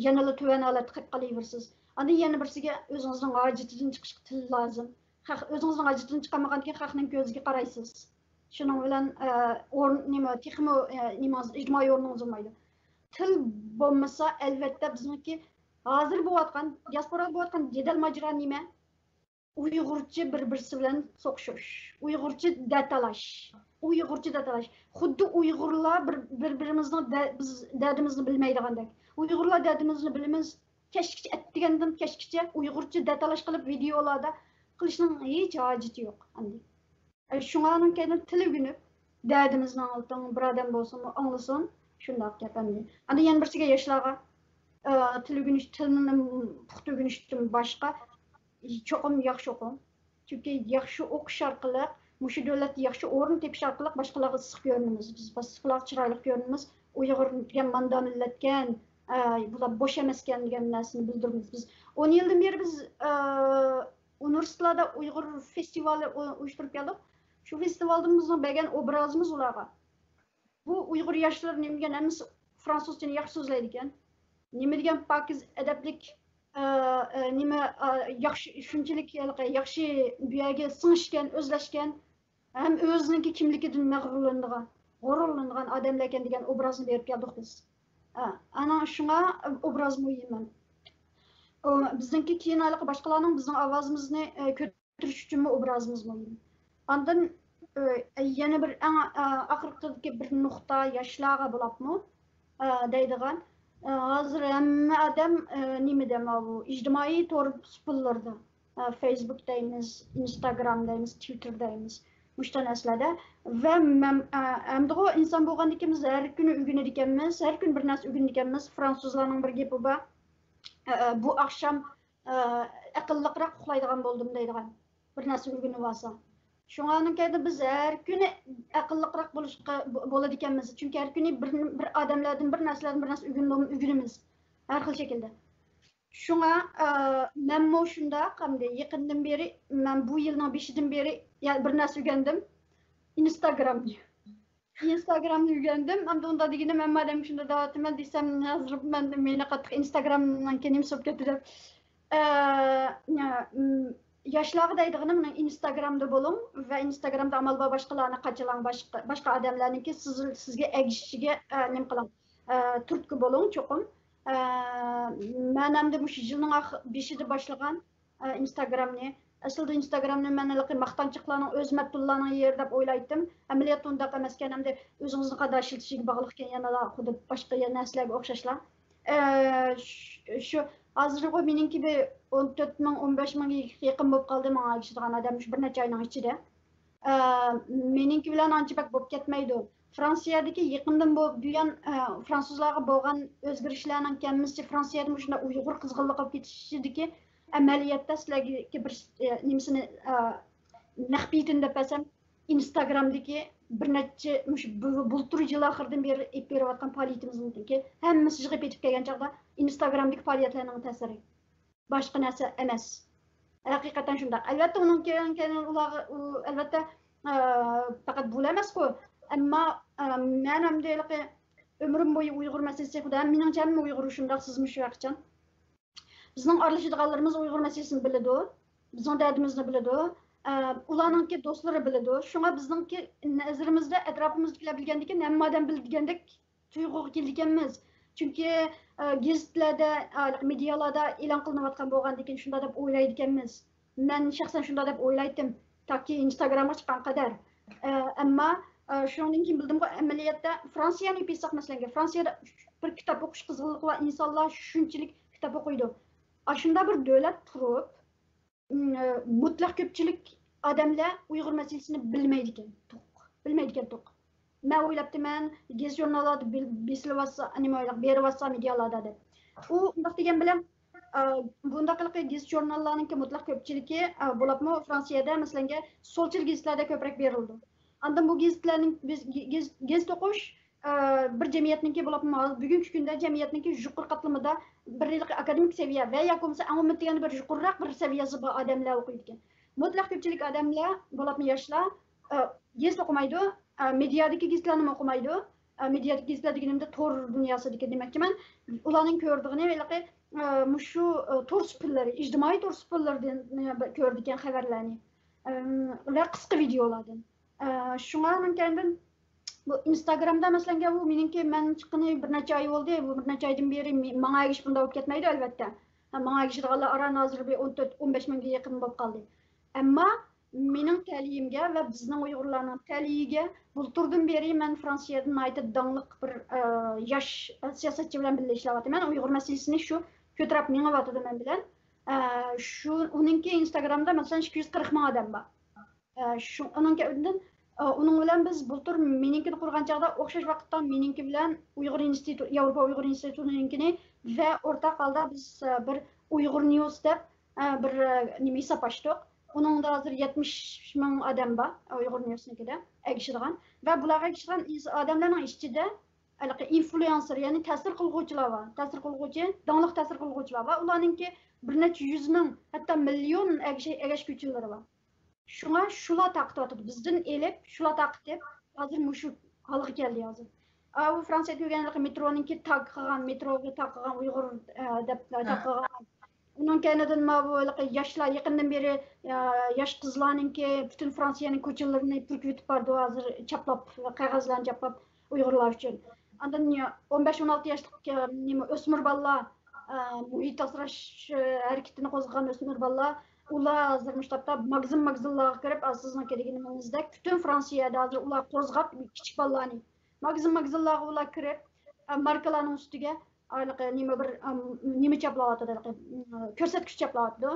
يەنىلا تۆۋەن ھالەتتە قېلىپ قالىۋېرىسىز. ئاندىن يەنە بىرسىگە ئۆزىڭىزنىڭ ھاجىتىدىن چىقىشقا تىل لازىم. خەق، ئۆزىڭىزنىڭ ھاجىتىدىن چىقالمىغاندىن كېيىن خەقنىڭ كۆزىگە قارايسىز. شۇنىڭ بىلەن، ئە، ئورۇن، نېمە، تېخىمۇ، ئە، نېمىڭىز، ئىجتىمائىي ئورنىڭىز بولمايدۇ. تىل بولمىسا، ئەلۋەتتە بىزنىڭكى ھازىر بولۇۋاتقان، دىياسپورادا بولۇۋاتقان جېدەل ماجىرا نېمە؟ ئۇيغۇرچە بىر-بىرسى بىلەن سوقۇشۇش، ئۇيغۇرچە دەتالاش، ئۇيغۇرچە دەتالاش. خۇددى ئۇيغۇرلار بىر، بىر-بىرىمىزنىڭ دە-، بىز دەردىمىزنى بىلمەيدىغاندەك. ئۇيغۇرلار دەردىمىزنى بىلىمىز، كەچكىچە، ئەتىگەندىن كەچكىچە ئۇيغۇرچە دەتالاش قىلىپ ۋىدېئولاردا قىلىشنىڭ ھېچ ھاجىتى يوق ئەمدى. ئە، شۇڭا ئۇنىڭ كەينىدىن تىل ئۆگىنىپ، دەردىمىزنى ئاڭلىتىڭ، بىر ئادەم بولسىمۇ ئاڭلىسۇن، شۇنداق گەپ ئەمدى. ئاندىن يەنە بىرسىگە ياشلارغا، ئە، تىل ئۆگىنىش، تىلنى پۇختا ئۆگىنىشتىن باشقا، چوقۇم ياخشى ئوقۇڭ. چۈنكى ياخشى ئوقۇش ئارقىلىق، مۇشۇ دۆلەتتە ياخشى ئورۇن تېپىش ئارقىلىق باشقىلارغا ئىسسىق كۆرۈنىمىز. بىز باشقىلارغا چىرايلىق كۆرۈنىمىز. ئۇيغۇر دېگەن ماندا مىللەتكەن، ئە، بۇلار بوش ئەمەسكەن دېگەن نەرسىنى بىلدۈرىمىز. بىز ئون يىلدىن بېرى بىز، ئە، ئۇنىۋېرسىتېتلاردا ئۇيغۇر فېستىۋالى ئۇ-، ئۇيۇشتۇرۇپ كەلدۇق. شۇ فېستىۋالدىن بىزنىڭ بەرگەن ئوبرازىمىز ئۇلارغا. بۇ ئۇيغۇر ياشلىرى نېمە دېگەن ھەممىسى فرانسۇزچىنى ياخشى سۆزلەيدىكەن. نېمە دېگەن پاكىز ئەدەپلىك، ئە، ئە، نېمە، ئە، ياخشى، شۇنچىلىك ھېلىقى ياخشى بۇ يەرگە سىڭىشكەن، ئۆزلەشكەن، ھەم ئۆزىنىڭكى كىملىكىدىن مەغرۇرلىنىدىغان، غۇرۇرلىنىدىغان ئادەملەركەن دېگەن ئوبرازنى بېرىپ كەلدۇق بىز. ئە، ئانا شۇڭا ئوبراز مۇھىم. ئۇ، بىزنىڭكى كېيىن ھېلىقى باشقىلارنىڭ بىزنىڭ ئاۋازىمىزنى، ئە، كۆتۈرۈش ئۈچۈنمۇ ئوبرازىمىز مۇھىم. ئاندىن، ئە، يەنە بىر ئەڭ، ئە، ئاخىرقىدىكى بىر نۇقتا ياشلارغا بولاپمۇ، ئە، دەيدىغان، ئە، ھازىر ھەممە ئادەم، ئە، نېمىدە، ماۋۇ ئىجتىمائىي تور سۇپىلىرىدا، ئە، فېيسبۇك دەيمىز، ئىنستاگرام دەيمىز، تىۋىتتېر دەيمىز، مۇشۇ نەرسىلەردە. ۋە مەن، ئە، ئەمدىغۇ ئىنسان بولغاندىكىن بىز ھەر كۈنى ئۆگىنىدىكەنمىز، ھەر كۈنى بىر نەرسە ئۆگىنىدىكەنمىز. فرانسۇزلارنىڭ بىر گېپى بار، ئە، ئە، بۇ ئاخشام ئە، ئەقىللىقراق ئۇخلايدىغان بولدۇم دەيدىغان بىر نەرسە ئۆگىنىۋالسا. شۇڭا ئۇنىڭ كەينىدىن بىز ھەر كۈنى ئەقىللىقراق بولۇشقا بو-، بولىدىكەنمىز. چۈنكى ھەر كۈنى بىر، بىر ئادەملەردىن، بىر نەرسىلەردىن بىر نەرسە ئۆگىنىدۇ-، ئۆگىنىمىز. ھەر خىل شەكىلدە. شۇڭا، ئە، مەنمۇ شۇنداق، ئەمدى يېقىندىن بېرى مەن بۇ يىلنىڭ بېشىدىن بېرى يەنە بىر نەرسە ئۆگەندىم. ئىنستاگرامنى. ئىنستاگرامنى ئۆگەندىم. ئەمدى ئۇنداق دېگىنىم، ھەممە ئادەمگە شۇنداق دەۋاتىمەن دېسەم، ھازىر مەن، مېنى قاتتىق ئىنستاگرامنىڭكى نېمىسى بولۇپ كەتتى دەپ. ئە، ياشلارغا دەيدىغىنىم، مېنىڭ ئىنستاگرامدا بولۇڭ ۋە ئىنستاگرامدا ئامال بار باشقىلارنى قاچىلاڭ، باشقا، باشقا ئادەملەرنىڭكى سىز، سىزگە ئەگىشىشىگە، ئە، نېمە قىلىڭ، ئە، تۈرتكە بولۇڭ چوقۇم. ئە، مەن ئەمدى مۇشۇ يىلنىڭ ئاخ-، بېشىدا باشلىغان ئە، ئىنستاگرامنى. ئەسلىدە ئىنستاگرامنى مەن ھېلىقى ماختانچاقلارنىڭ، ئۆزمەتتۇللارنىڭ يېرى دەپ ئويلايتتىم. ئەمەلىيەتتە ئۇنداق ئەمەسكەن، ئەمدى ئۆزىڭىزنى قانداق ئىشلىتىشىگە باغلىقكەن، يەنىلا خۇددى باشقا يە-، نەرسىلەرگە ئوخشاشلا. ئە، ش-، شۇ ھازىرغۇ مېنىڭكى بىر ئون تۆت مىڭ، ئون بەش مىڭغا يېقىن بولۇپ قالدى ماڭا ئەگىشىدىغان ئادەم شۇ بىر نەچچە ئاينىڭ ئىچىدە. ئە، مېنىڭكى بىلەن ئانچە بەك بولۇپ كەتمەيدۇ. فرانسىيەدىكى يېقىندىن بۇ بۇيان، ئە، فرانسۇزلارغا بولغان ئۆزگىرىشلەرنىڭ ھەممىسى فرانسىيەدە مۇشۇنداق ئۇيغۇر قىزغىنلىقى بولۇپ كېتىشىدىكى ئەمەلىيەتتە سىلەرگە بىر، ئە، نېمىسىنى، ئە، مەخپىيىتىنى دەپ بەرسەم، ئىنستاگرامدىكى بىر نەچچە، مۇشۇ بۇ-، بۇلتۇر يىل ئاخىرىدىن بېرى ئېلىپ بېرىۋاتقان پائالىيىتىمىزنىڭكى ھەممىسى يىغىپ يېتىپ كەلگەن چاغدا ئىنستاگرامدىكى پائالىيەتلەرنىڭ تەسىرى. باشقا نەرسە ئەمەس. ھەقىقەتەن شۇنداق. ئەلۋەتتە، ئۇنىڭ كەينىدىن، كەينىدىن ئۇلارغا، ئۇ، ئەلۋەتتە، ئە، پەقەت بۇلا ئەمەسقۇ. ئەمما، ئە، مەن ئەمدى ھېلىقى ئۆمرۈم بويى ئۇيغۇر مەسىلىسى، خۇدايىم، مېنىڭچە ھەممە ئۇيغۇر شۇنداق، سىزمۇ شۇ ھەقىچان. بىزنىڭ ئارىلىشىدىغانلىرىمىز ئۇيغۇر مەسىلىسىنى بىلىدۇ، بىزنىڭ دەردىمىزنى بىلىدۇ، ئە، ئۇلارنىڭكى دوستلىرى بىلىدۇ. شۇڭا بىزنىڭكى نەزىرىمىزدە ئەتراپىمىزدىكىلەر بىلگەندىكىن ھەممە ئادەم بىلىدىگەندەك تۇيغۇغا كېلىدىكەنمىز. چۈنكى، ئە، گېزىتلەردە، ئە، مېدىيالاردا ئېلان قىلىنىۋاتقان بولغاندىكىن شۇنداق دەپ ئويلايدىكەنمىز. مەن شەخسەن شۇنداق دەپ ئويلايتتىم، تاكى ئىنستاگرامغا چىققان قەدەر. ئە، ئەمما، ئە، شۇنىڭدىن كېيىن بىلدىمغۇ، ئەمەلىيەتتە فرانسىيەنى ئېلىپ ئېيتساق، مەسىلەنگە، فرانسىيەدە بىر كىتاب ئوقۇش قىزغىنلىقى بار ئىنسانلار شۇنچىلىك كىتاب ئوقۇيدۇ. ئاشۇنداق بىر دۆلەت تۇرۇپ، م، ئە، مۇتلەق كۆپچىلىك ئادەملەر ئۇيغۇر مەسىلىسىنى بىلمەيدىكەن، توق. بىلمەيدىكەن، توق. مەن ئويلاپتىمەن، گېزىت ژۇرناللاردا بىل-، بېسىلىۋاتسا، نېمە ئويلاپ بېرىۋاتسا مېدىيالاردا دەپ. ئۇ ئۇنداق دېگەن بىلەن، ئە، بۇنداق ھېلىقى گېزىت ژۇرناللارنىڭكى مۇتلەق كۆپچىلىكى، ئە، بولۇپمۇ فرانسىيەدە، مەسىلەنگە، سولچىل گېزىتلەردە كۆپرەك بېرىلىدۇ. ئاندىن بۇ گېزىتلەرنىڭ، بىز گې-، گېز-، گېزىت ئوقۇش، ئە، بىر جەمئىيەتنىڭكى بولۇپمۇ ھازىر بۈگۈنكى كۈندە جەمئىيەتنىڭكى يۇقىرى قاتلىمىدا بىر ھېلىقى ئاكادېمىك سەۋىيە ۋە ياكى بولمىسا ئەڭ بولمىدى دېگەندە بىر يۇقىرىراق بىر سەۋىيەسى بار ئادەملەر ئوقۇيدىكەن. مۇتلەق كۆپچىلىك ئادەملەر بولۇپمۇ ياشلار، ئە، گېزىت ئوقۇمايدۇ، ئە، مېدىيادىكى گېزىتلەرنىمۇ ئوقۇمايدۇ. ئە، مېدىيادىكى گېزىتلەر دېگىنىمدە تور دۇنياسىدىكى دېمەكچىمەن. ئۇلارنىڭ كۆرىدىغىنى ھېلىقى، ئە، مۇشۇ، ئە، تور سۇپىلىرى، ئىجتىمائىي تور سۇپىلىرىدىن، ئە، كۆرىدىكەن خەۋەرلەرنى. ئەم، ۋە قىسقا ۋىدېئولاردىن. ئە، شۇڭا ئۇنىڭ كەينىدىن بۇ ئىنستاگرامدا، مەسىلەنگە، بۇ مېنىڭكى، مەن چىققىنى بىر نەچچە ئاي بولدى. بۇ بىر نەچچە ئايدىن بېرى مې-، ماڭا ئەگىشىپ بۇنداق بولۇپ كەتمەيدۇ، ئەلۋەتتە. ھە، ماڭا ئەگىشىدىغانلار ئاران ھازىر بىر ئون تۆت، ئون بەش مىڭگە يېقىن بولۇپ قالدى. ئەمما مېنىڭ تەلىيىمگە ۋە بىزنىڭ ئۇيغۇرلارنىڭ تەلىيىگە بۇلتۇردىن بېرى مەن فرانسىيەدە ناھايىتى داڭلىق بىر، ئە، ياش سىياسەتچى بىلەن بىللە ئىشلەۋاتىمەن. ئۇيغۇر مەسىلىسىنى شۇ كۆتۈرۈپ مېڭىۋاتىدۇ مەن بىلەن. ئە، شۇ، ئۇنىڭكى ئىنستاگرامدا، مەسىلەن، ئىككى يۈز قىرىق مىڭ ئادەم بار. ئە، شۇ، ئۇنىڭكى ئۇندىن، ئە، ئۇنىڭ بىلەن بىز بۇلتۇر مېنىڭكىنى قۇرغان چاغدا ئوخشاش ۋاقىتتا مېنىڭكى بىلەن ئۇيغۇر ئىنستىتۇ-، ياۋروپا ئۇيغۇر ئىنستىتۇتىنىڭكىنى ۋە ئورتاق ھالدا بىز، ئە، بىر ئۇيغۇر نيۇس دەپ، ئە، بىر، ئە، نېمە ھېساب ئاچتۇق. ئۇنىڭدا ھازىر يەتمىش مىڭ ئادەم بار، ئۇيغۇر نيۇسنىڭكىدە ئەگىشىدىغان. ۋە بۇلارغا ئەگىشىدىغان ئىنس-، ئادەملەرنىڭ ئىچىدە ھېلىقى ئىنفلۇئېنسېر، يەنى تەسىر قىلغۇچىلار بار. تەسىر قىلغۇچى، داڭلىق تەسىر قىلغۇچىلار بار. ئۇلارنىڭكى بىر نەچچە يۈز مىڭ، ھەتتا مىليون ئەگىشە-، ئەگەشكۈچىلىرى بار. شۇڭا شۇلار تارقىتىۋاتىدۇ. بىزدىن ئېلىپ، شۇلار تارقىتىپ، ھازىر مۇشۇ ھالغا كەلدى ھازىر. ئاۋۇ فرانسىيەدە كۆرگەنلىكى مېترونىڭكى تاگ قىلغان، مېتروغا تاگ قىلغان ئۇيغۇر، ئە، دەپ تاگ قىلغان. ئۇنىڭ كەينىدىن ماۋۇ ھېلىقى ياشلار يېقىندىن بېرى، ئە، ياش قىزلارنىڭكى پۈتۈن فرانسىيەنىڭ كوچىلىرىنى پۈركۈۋېتىپ بارىدۇ، ھازىر چاپلاپ، قەغەزلەرنى چاپلاپ ئۇيغۇرلار ئۈچۈن. ئاندىن ئون بەش، ئون ئالتە ياشلىق، ئە، نېمە، ئۆسمۈر بالىلار، ئە، مۇھىت ئاسراش، ئە، ھەرىكىتىنى قوزغىغان ئۆسمۈر بالىلار، ئۇلار ھازىر مۇشۇ تاپتا ماگىزىن، ماگىزىنلارغا كىرىپ، ھازىر سىزنىڭ دېگىنىڭىزدەك پۈتۈن فرانسىيەدە ھازىر ئۇلار قوزغاپ، كىچىك بالىلارنى ماگىزىن، ماگىزىنلارغا ئۇلار كىرىپ، ئە، ماركىلارنىڭ ئۈستىگە ھېلىقى نېمە بىر، ئەم، نېمە چاپلاۋاتىدۇ، ھېلىقى، ئىم، كۆرسەتكۈچ چاپلاۋاتىدۇ.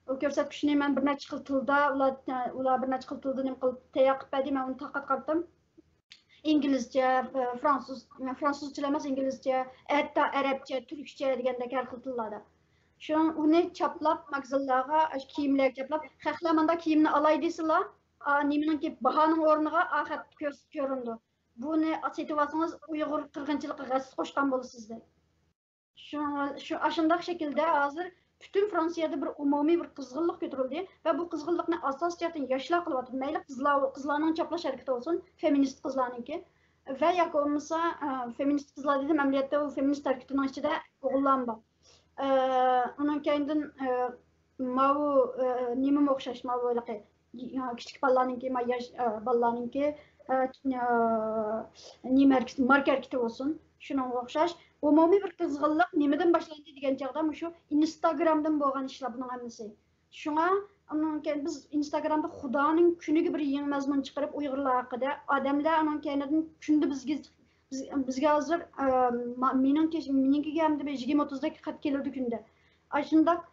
ئۇ كۆرسەتكۈچنى مەن بىر نەچچە خىل تىلدا، ئۇلار، ئۇلار بىر نەچچە خىل تىلدا نېمە قىلىپ تەييار قىلىپ بەردى، مەن ئۇنى تارقاتقانتىم. ئىنگلىزچە، ئە، فرانسۇز، فرانسۇزچىلا ئەمەس، ئىنگلىزچە، ھەتتا ئەرەبچە، تۈركچە دېگەندەك ھەر خىل تىللاردا. شۇ ئۇنى چاپلاپ، ماگىزىنلارغا، كىيىملەرگە چاپلاپ، خەقلەر مانداق كىيىمنى ئالاي دېسىلا، ئا، نېمىنىڭكى، باھانىڭ ئورنىغا ئا خەت كۆرس-، كۆرۈنىدۇ. بۇنى سېتىۋالسىڭىز، ئۇيغۇر قىرغىنچىلىقىغا ھەسسە قوشقان بولىسىز دەپ. شۇ، شۇ، ئاشۇنداق شەكىلدە ھازىر پۈتۈن فرانسىيەدە بىر ئومۇمىي بىر قىزغىنلىق كۆتۈرۈلدى ۋە بۇ قىزغىنلىقنى ئاساسىي جەھەتتىن ياشلار قىلىۋاتىدۇ. مەيلى قىزلار، قىزلارنىڭ چاپلاش ھەرىكىتى بولسۇن، فېمىنىست قىزلارنىڭكى ۋە ياكى بولمىسا، ئە، فېمىنىست قىزلار دېدىم، ئەمەلىيەتتە ئۇ فېمىنىست ھەرىكىتىنىڭ ئىچىدە ئوغۇللارمۇ بار. ئە، ئۇنىڭ كەينىدىن، ئە، ماۋۇ، ئە، نېمىمۇ ئوخشاش، ماۋۇ ھېلىقى، ئە، كىچىك بالىلارنىڭكى، ما ياش، ئە، بالىلارنىڭكى، ئە، ئە، نېمە ھەرىكىتى، ماركا ھەرىكىتى بولسۇن، شۇنىڭغا ئوخشاش. ئومۇمىي بىر قىزغىنلىق نېمىدىن باشلاندى دېگەن چاغدا، مۇشۇ ئىنستاگرامدىن بولغان ئىشلار بۇنىڭ ھەممىسى. شۇڭا ئۇنىڭ كەينى بىز ئىنستاگرامدا خۇدانىڭ كۈنىگە بىر يېڭى مەزمۇن چىقىرىپ، ئۇيغۇرلار ھەققىدە، ئادەملەر ئۇنىڭ كەينىدىن كۈندە بىزگە، بىز، بىزگە ھازىر، ئە، ما-، مېنىڭكى، مېنىڭكىگە ئەمدى بىر يىگىرمە ئوتتۇزدەك خەت كېلىدۇ كۈندە. ئاشۇنداق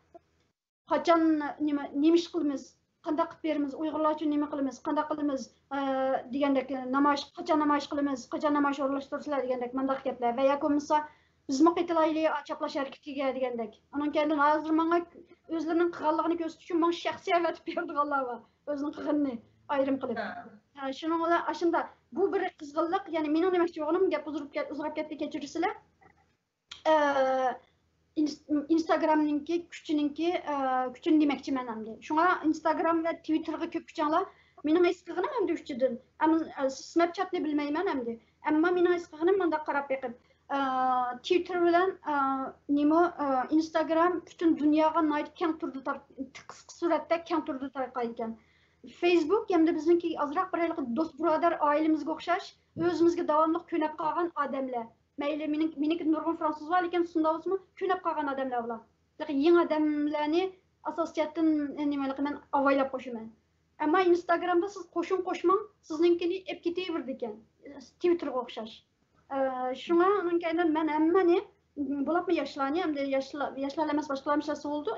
قاچان نېمە، نېمە ئىش قىلىمىز، قانداق قىلىپ بېرىمىز، ئۇيغۇرلار ئۈچۈن نېمە قىلىمىز، قانداق قىلىمىز، ئە، دېگەندەك، نامايىش، قاچان نامايىش قىلىمىز، قاچان نامايىش ئورۇنلاشتۇرىسىلەر دېگەندەك مانداق گەپلەر. ۋە ياكى بولمىسا، بىزمۇ قېتىلايلى، ئا، چاپلاش ھەرىكىتىگە دېگەندەك. ئۇنىڭ كەينىدىن ھازىر ماڭا ئۆزلىرىنىڭ قىلغانلىقىنى كۆرسىتىش ئۈچۈن ماڭا شەخسىي ئەۋەتىپ بېرىدىغانلار بار، ئۆزىنىڭ قىلغىنىنى ئايرىم قىلىپ. ھە. ھە، شۇنىڭ بىلەن ئاشۇنداق بۇ بىر قىزغىنلىق. يەنى مېنىڭ دېمەكچى بولغىنىم، گەپ ئۇزىرىپ كەت-، ئۇزىراپ كەتتى، كەچۈرىسىلەر. ئىنس-، ئىنستاگرامنىڭكى كۈچىنىڭكى، ئە، كۈچىنى دېمەكچىمەن ئەمدى. شۇڭا ئىنستاگرام ۋە تىۋىتتېرغا كۆپ كۈچەڭلار. مېنىڭ ھېس قىلغىنىم ئەمدى ئۈچىدىن. ئەم-، ئە، سنەپچاتنى بىلمەيمەن ئەمدى. ئەمما مېنىڭ ھېس قىلغىنىم مۇنداق قاراپ بېقىپ. ئە، تىۋىتتېر بىلەن، ئە، نېمە، ئە، ئىنستاگرام پۈتۈن دۇنياغا ناھايىتى كەڭ تۈردە تار-، قىسقا سۈرئەتتە كەڭ تۈردە تارقايدىكەن. فېيسبۇك ئەمدى بىزنىڭكى ئازراق بىر ھېلىقى دوست بۇرادەر ئائىلىمىزگە ئوخشاش، ئۆزىمىزگە داۋاملىق كۆنەپ قالغان ئادەملەر. مەيلى، مېنىڭ-، مېنىڭكىدە نۇرغۇن فرانسۇز بار، لېكىن شۇنداق بولسىمۇ، كۆنۈپ قالغان ئادەملەر بۇلار. لېكىن يېڭى ئادەملەرنى ئاساسىي جەھەتتىن، نېمە، مەن ئاۋايلاپ قوشىمەن. ئەمما ئىنستاگرامدا سىز قوشۇڭ قوشماڭ، سىزنىڭكىنى ئېپ كېتىۋېرىدىكەن. تىۋىتتېرغا ئوخشاش. ئە، شۇڭا ئۇنىڭ كەينىدىن مەن ھەممىنى، بولۇپمۇ ياشلارنى، ئەمدى ياشلا-، ياشلار ئەمەس، باشقىلارمۇ ئىشلەتسە بولىدۇ.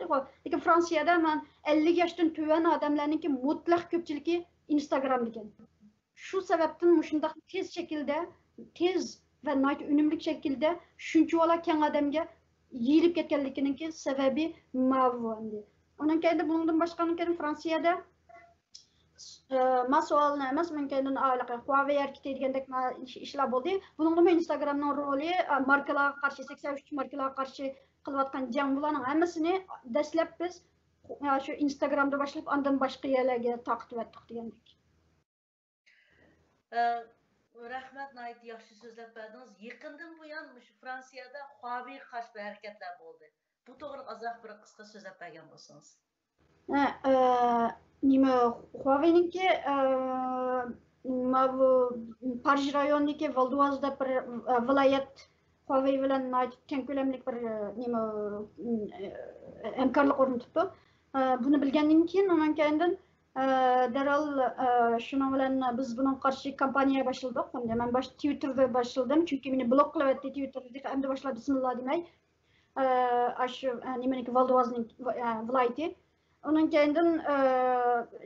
لېكىن فرانسىيەدە مەن ئەللىك ياشتىن تۆۋەن ئادەملەرنىڭكى مۇتلەق كۆپچىلىكى ئىنستاگرامدىكەن. شۇ سەۋەبتىن مۇشۇنداق تېز شەكىلدە، تېز ۋە ناھايىتى ئۈنۈملۈك شەكىلدە شۇنچىۋالا كەڭ ئادەمگە يېيىلىپ كەتكەنلىكىنىڭكى سەۋەبى ماۋۇ ئەمدى. ئۇنىڭ كەينىدىن، بۇنىڭدىن باشقا، ئۇنىڭ كەينىدىن فرانسىيەدە، ئە، ما سوئالنى ئەمەس، ئۇنىڭ كەينىدىن ھېلىقى خۇاۋېي ھەرىكىتى دېگەندەك ما ئىش-، ئىشلار بولدى. بۇنىڭدىمۇ ئىنستاگرامنىڭ رولى، ئە، ماركىلارغا قارشى، سەكسەن ئۈچ ماركىلارغا قارشى قىلىۋاتقان جەڭ، بۇلارنىڭ ھەممىسىنى دەسلەپ بىز، ئە، شۇ ئىنستاگرامدا باشلاپ، ئاندىن باشقا يەرلەرگە تارقىتىۋەتتۇق دېگەندەك. ئە، رەھمەت، ناھايىتى ياخشى سۆزلەپ بەردىڭىز. يېقىندىن بۇيان مۇشۇ فرانسىيەدە خۇاۋېيغا قارشى بىر ھەرىكەتلەر بولدى. بۇ توغرىلىق ئازراق بىر قىسقا سۆزلەپ بەرگەن بولسىڭىز. ھە، ئە، نېمە، خۇاۋېينىڭكى، ئە، ماۋۇ پارىژ رايونىدىكى ۋالدۇۋاز دەپ بىر، ئە، ۋىلايەت خۇاۋېي بىلەن ناھايىتى كەڭ كۆلەملىك بىر، ئە، نېمە، ئە، ھەمكارلىق ئورنىتىپتۇ. ئە، بۇنى بىلگەندىن كېيىن، ئۇنىڭ كەينىدىن، ئە، دەرھال، ئە، شۇنىڭ بىلەن بىز بۇنىڭغا قارشى كامپانىيە باشلىدۇق. ئەمدى مەن باش-، تىۋىتتېردا باشلىدىم، چۈنكى مېنى بلوك قىلىۋەتتى تىۋىتتېر. ئەمدى باشلا، بىسمىللا دېمەي. ئە، ئاشۇ، ئە، نېمىنىڭكى، ۋالدۇۋازنىڭ، ئە، ۋىلايىتى. ئۇنىڭ كەينىدىن، ئە،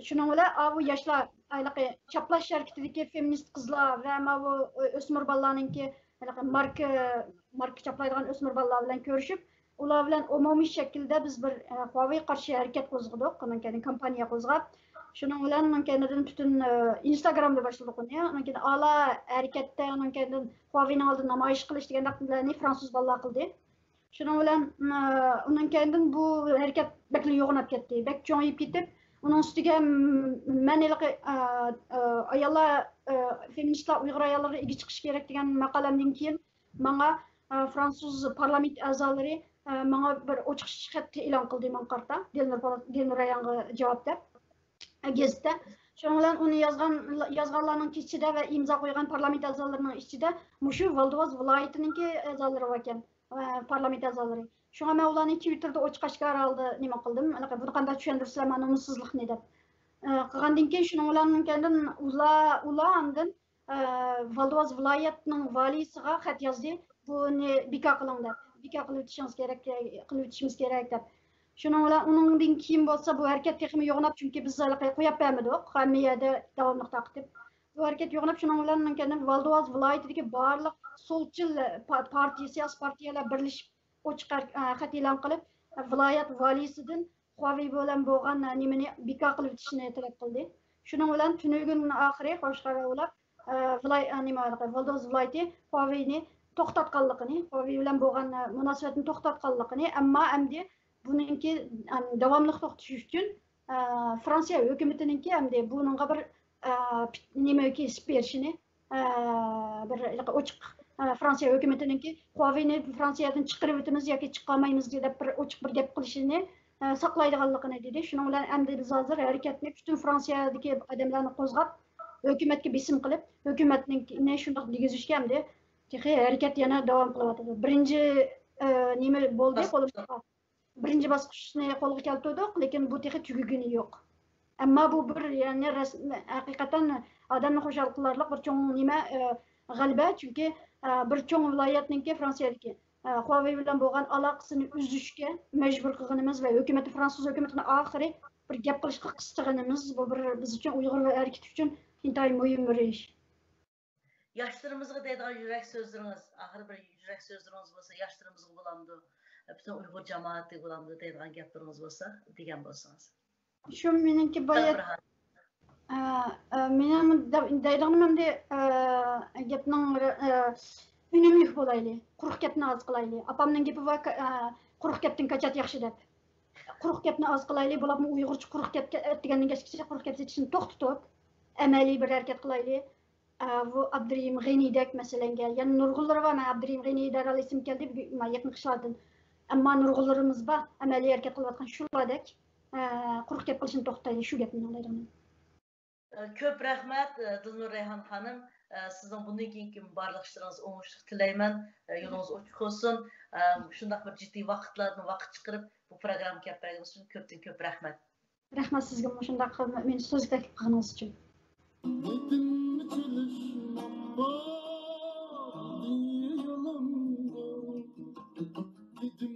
شۇنىڭ بىلەن ئاۋۇ ياشلار، ھېلىقى چاپلاش ھەرىكىتىدىكى فېمىنىست قىزلار ۋە ماۋۇ ئۆسمۈر بالىلارنىڭكى، ھېلىقى ماركا، ماركا چاپلايدىغان ئۆسمۈر بالىلار بىلەن كۆرۈشۈپ، ئۇلار بىلەن ئومۇمىي شەكىلدە بىز بىر، ئە، خۇاۋېيغا قارشى ھەرىكەت قوزغىدۇق. ئۇنىڭ كەينىدىن كامپانىيە قوزغاپ، شۇنىڭ بىلەن ئۇنىڭ كەينىدىن پۈتۈن، ئە، ئىنستاگرامدا باشلىدۇق ئۇنى. ئۇنىڭ كەينىدىن ئالا ھەرىكەتتە، ئۇنىڭ كەينىدىن خۇاۋېينىڭ ئالدىدا نامايىش قىلىش دېگەندەكلەرنى فرانسۇز بالىلار قىلدى. شۇنىڭ بىلەن، ئە، ئۇنىڭ كەينىدىن بۇ ھەرىكەت بەكلا يوغىناپ كەتتى، بەك چوڭىيىپ كېتىپ، ئۇنىڭ ئۈستىگە، م-، مەن ھېلىقى، ئە، ئە، ئاياللار، ئە، فېمىنىستلار ئۇيغۇر ئاياللىرىغا ئىگە چىقىشى كېرەك دېگەن ماقالەمدىن كېيىن ماڭا، ئە، فرانسۇز پارلامېنت ئەزالىرى، ئە، ماڭا بىر ئوچۇق خەت ئېلان قىلدى ماڭا قارىتا، دىلنۇر پال-، دىلنۇر رەيھانغا جاۋاب دەپ، ئە، گېزىتتە. شۇنىڭ بىلەن ئۇنى يازغان، يازغانلارنىڭ ئىچىدە ۋە ئىمزا قويغان پارلامېنت ئەزالىرىنىڭ ئىچىدە مۇشۇ ۋالدىۋاز ۋىلايىتىنىڭكى ئەزالىرى باركەن. ئە، پارلامېنت ئەزالىرى. شۇڭا مەن ئۇلارنى تىۋىتتېردا ئوچۇق ئاشكارا ھالدا نېمە قىلدىم. ھېلىقى بۇنى قانداق چۈشەندۈرسىلەر مانا نومۇسسىزلىقنى دەپ. ئە، قىلغاندىن كېيىن شۇنىڭ بىلەن كەينىدىن ئۇلار، ئۇلار ئاندىن، ئە، ۋالدىۋاز ۋىلايەتنىڭ ۋالىيسىغا خەت يازدى. بۇنى بىكار قىلىڭ دەپ. بىكار قىلىۋېتىشىڭىز كېرەك، قىلىۋېتىشىمىز كېرەك دەپ. شۇنىڭ بىلەن ئۇنىڭدىن كېيىن بولسا بۇ ھەرىكەت تېخىمۇ يوغىناپ، چۈنكى بىز ھېلىقى قويۇپ بەرمىدۇق. ھەممە يەردە داۋاملىق تارقىتىپ. بۇ ھەرىكەت يوغىناپ، شۇنىڭ بىلەن كەينىدىن ۋالدىۋاز ۋىلايىتىدىكى بارلىق سولچىل پا-، پارتىيە، سىياسىي پارتىيەلەر بىرلىشىپ ئوچۇق ھەر-، خەت ئېلان قىلىپ، ۋىلايەت ۋالىيسىدىن خۇاۋېي بىلەن بولغان نېمىنى بىكار قىلىۋېتىشنى تەلەپ قىلدى. شۇنىڭ بىلەن تۈنۈگۈن ئاخىرى خوش خەۋەر بولۇپ، ئە، ۋىلاي-، ئە، نېمە، ۋالدىۋاز ۋىلايىتى خۇاۋېينى توختاتقانلىقىنى، خۇاۋېي بىلەن بولغان، ئە، مۇناسىۋەتنى توختاتقانلىقىنى، ئەمما ئەمدى بۇنىڭكى، ئەم، داۋاملىق توختىتىش ئۈچۈن، ئە، فرانسىيە ھۆكۈمىتىنىڭكى ئەمدى بۇنىڭغا بىر، ئە، پىت-، نېمە كېسىپ بېرىشىنى، ئە، بىر ھېلىقى ئوچۇق، ئە، فرانسىيە ھۆكۈمىتىنىڭكى خۇاۋېينى فرانسىيەدىن چىقىرىۋېتىمىز ياكى چىقارمايمىز دەپ بىر ئوچۇق بىر گەپ قىلىشىنى، ئە، ساقلايدىغانلىقىنى دېدى. شۇنىڭ بىلەن ئەمدى بىز ھازىر ھەرىكەتنى پۈتۈن فرانسىيەدىكى ئادەملەرنى قوزغاپ، ھۆكۈمەتكە بېسىم قىلىپ، ھۆكۈمەتنى شۇنداق دېگۈزۈشكە ئەمدى تېخى ھەرىكەت يەنە داۋام قىلىۋاتىدۇ. بىرىنچى، ئە، نېمە بولدى قولىمىزغا؟ بىرىنچى باسقۇچنى قولغا كەلتۈردۇق، لېكىن بۇ تېخى تۈگىگىنى يوق. ئەمما بۇ بىر، يەنى رەسمىي، ھەقىقەتەن ئادەمنى خۇشال قىلارلىق بىر چوڭ نېمە، ئە، غەلىبە. چۈنكى، ئە، بىر چوڭ ۋىلايەتنىڭكى، فرانسىيەدىكى، ئە، خۇاۋېي بىلەن بولغان ئالاقىسىنى ئۈزۈشكە مەجبۇر قىلغىنىمىز ۋە ھۆكۈمەتنى، فرانسۇز ھۆكۈمىتىنى ئاخىرى بىر گەپ قىلىشقا قىستىغىنىمىز، بۇ بىر بىز ئۈچۈن، ئۇيغۇر ھەرىكىتى ئۈچۈن ئىنتايىن مۇھىم بىر ئىش. ياشلىرىمىزغا دەيدىغان يۈرەك سۆزلىرىڭىز، ئاخىرى بىر يۈرەك سۆزلىرىڭىز بولسا، ياشلىرىمىزغا بولامدۇ، پۈتۈن ئۇيغۇر جامائىتىگە بولامدۇ دەيدىغان گەپلىرىڭىز بولسا، دېگەن بولسىڭىز. شۇ مېنىڭكى بايا-، بىر ھال. ئە، ئە، مېنىڭ دە-، دەيدىغىنىم ئەمدى، ئە، گەپنىڭ، ئە، ئۈنۈملۈك بولايلى، قۇرۇق گەپنى ئاز قىلايلى. ئاپامنىڭ گېپى بار، كا-، ئە، قۇرۇق گەپتىن كاچات ياخشى دەپ. قۇرۇق گەپنى ئاز قىلايلى، بولۇپمۇ ئۇيغۇرچە قۇرۇق گەپ دېگەننىڭ گەپكىچە قۇرۇق گەپ سېتىشنى توختىتىپ، ئەمەلىي بىر ھەرىكەت قىلايلى. ئە، بۇ ئابدۇرېھىم غېنىدەك مەسىلەنگە، يەنە نۇرغۇنلىرى بار. مەن ئابدۇرېھىم غېنى دەرھال ئېسىمگە كەلدى، بۈگۈن، ما، يېقىنقى ئىشلاردىن. ئەمما نۇرغۇنلىرىمىز بار، ئەمەلىي ھەرىكەت قىلىۋاتقان شۇلاردەك. ئە، قۇرۇق گەپ قىلىشنى توختىتايلى، شۇ گەپنى ئاڭلايدىغىنىم. ئە، كۆپ رەھمەت، ئە، دىلنۇر رەيھان خانىم. ئە، سىزنىڭ بۇندىن كېيىنكى بارلىق ئىشلىرىڭىز ئوڭۇشلۇق تىلەيمەن. ئە، يولىڭىز ئوچۇق بولسۇن. ئە، شۇنداق بىر جىددىي ۋاقىتلاردىن ۋاقىت چىقىرىپ، بۇ پروگراممىغا كەپ بەرگىنىڭىز ئۈچۈن كۆپتىن كۆپ رەھمەت. رەھمەت سىزگە مۇشۇنداق مېنى سۆزگە تەكلىپ قىلغىنىڭىز ئۈچۈن. دېدىم چېلىشماقتا دېگەن يولۇمنى، دېدىم